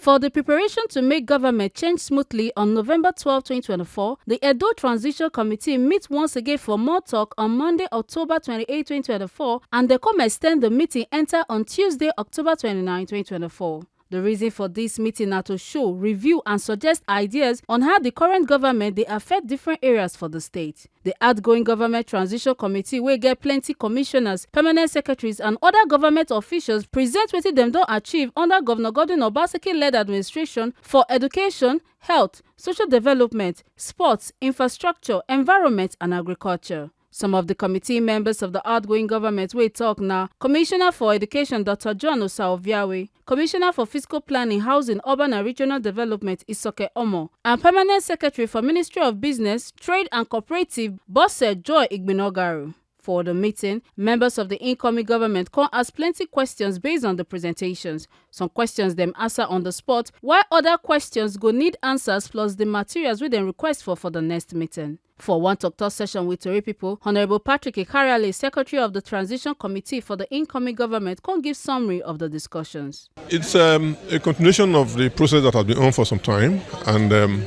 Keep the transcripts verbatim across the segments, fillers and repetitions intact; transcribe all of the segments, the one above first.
For the preparation to make government change smoothly on November twelve, twenty twenty-four, the Edo Transition Committee meet once again for more talk on Monday, October twenty-eight, twenty twenty-four, and they come extend the meeting enter on Tuesday, October twenty-nine, twenty twenty-four. The reason for this meeting na to show, review, and suggest ideas on how the current government dey affect different areas for the state. The outgoing government transition committee, wey get plenty commissioners, permanent secretaries, and other government officials, present wetin dem don achieve under Governor Godwin Obaseki-led administration for education, health, social development, sports, infrastructure, environment, and agriculture. Some of the committee members of the outgoing government wey talk na Commissioner for Education, Doctor John Osaoviawe, Commissioner for Fiscal Planning, Housing, Urban and Regional Development, Isoke Omo, and Permanent Secretary for Ministry of Business, Trade and Cooperative, Bose Joy Igbinogaru. For the meeting, members of the incoming government come ask plenty questions based on the presentations. Some questions dem answer on the spot, while other questions go need answers plus the materials wey dem request for for the next meeting. For one tok-tok session with Tori pipo, Honourable Patrick Ikariale, Secretary of the Transition Committee for the incoming government, come give summary of the discussions. It's um, a continuation of the process that has been on for some time, and um,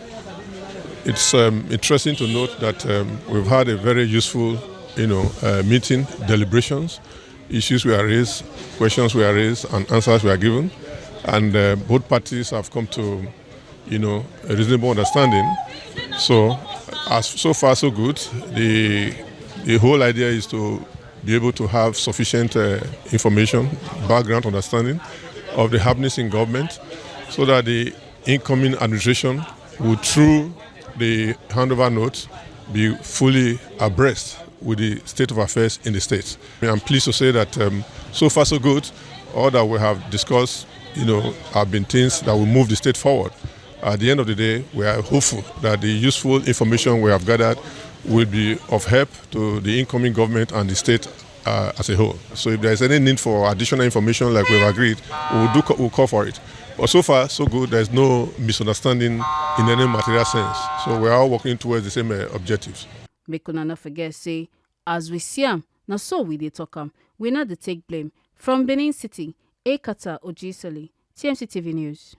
it's um, interesting to note that um, we've had a very useful, you know, uh, meeting, deliberations, issues were raised, questions were raised, and answers were given, and uh, both parties have come to, you know, a reasonable understanding. So, as so far so good. The the whole idea is to be able to have sufficient uh, information, background understanding of the happenings in government, so that the incoming administration would, through the handover note, be fully abreast with the state of affairs in the state. I'm pleased to say that um, so far so good. All that we have discussed, you know, have been things that will move the state forward. At the end of the day, we are hopeful that the useful information we have gathered will be of help to the incoming government and the state uh, as a whole. So if there is any need for additional information like we've agreed, we'll, do, we'll call for it. But so far, so good. There's no misunderstanding in any material sense. So we're all working towards the same uh, objectives. Make una no forget say, as we see am, na so we dey talk am. We no dey take blame. From Benin City, Ekata Ojisoli, T M C T V News.